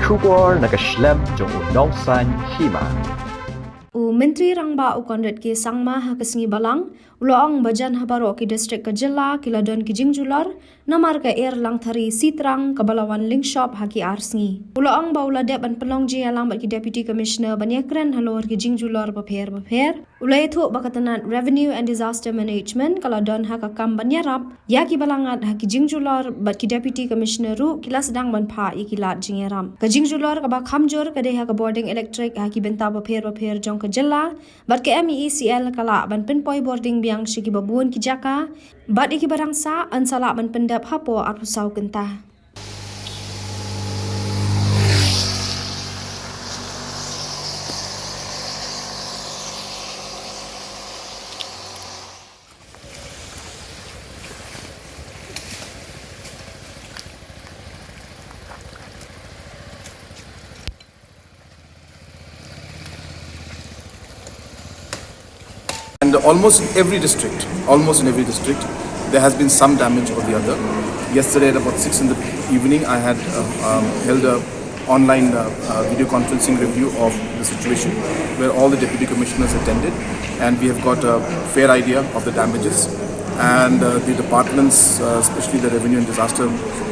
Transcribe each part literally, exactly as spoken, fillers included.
Khubor na ka shlem jong u nongsan hima. U Myntri Rangbah u Conrad K Sangma ha ka sngi Balang u la ong ba jan ha baroh ki district ka jylla ki la don ki jingjulor namar ka er langthari sitrang kaba la wan lyngshop ha ki ar sngi. U la ong ba u la dep ban pynlong jingïalang bad ki Deputy Commissioner ban ïakren halor ki jingjulor bapher bapher. U la ïathuh ba ka tnat Revenue and Disaster Management ka la don ha ka kam ban ïarap ïa kiba la ngat ha ki jingjulor bad ki Deputy Commissioner ruh ki la sdang ban phah ïa ki lad jingïarap. Ka jingjulor kaba kham jur ka dei ha ka bording elektrik ha ki bynta bapher bapher jong ka jylla bad ka M E E C L ka lah ban pynpoi bording biang sha kiba bun ki jaka bad ïa kiba dang sah yn sa lah ban pyndep hapoh arphew saw kynta. And almost in every district, almost in every district, there has been some damage or the other. Yesterday at about six in the evening, I had uh, um, held a online uh, uh, video conferencing review of the situation where all the deputy commissioners attended, and we have got a fair idea of the damages. And uh, the departments, uh, especially the revenue and disaster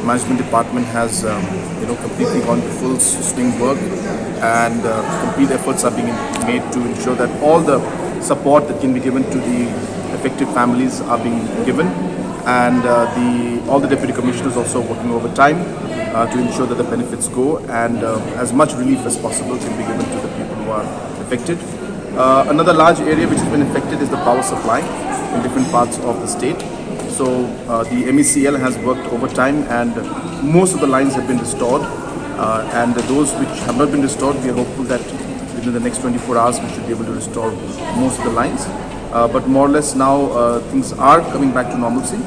management department, has um, you know completely gone to full swing work, and uh, complete efforts are being made to ensure that all the support that can be given to the affected families are being given, and uh, the all the deputy commissioners also working overtime uh, to ensure that the benefits go and uh, as much relief as possible can be given to the people who are affected. Uh, another large area which has been affected is the power supply in different parts of the state. So uh, the M E C L has worked overtime, and most of the lines have been restored. Uh, and those which have not been restored, we are hopeful that within the next twenty-four hours we should be able to restore most of the lines. Uh, but more or less now uh, things are coming back to normalcy.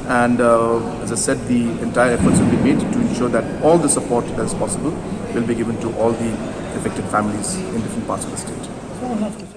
And uh, as I said, the entire efforts will be made to ensure that all the support that is possible will be given to all the affected families in different parts of the state.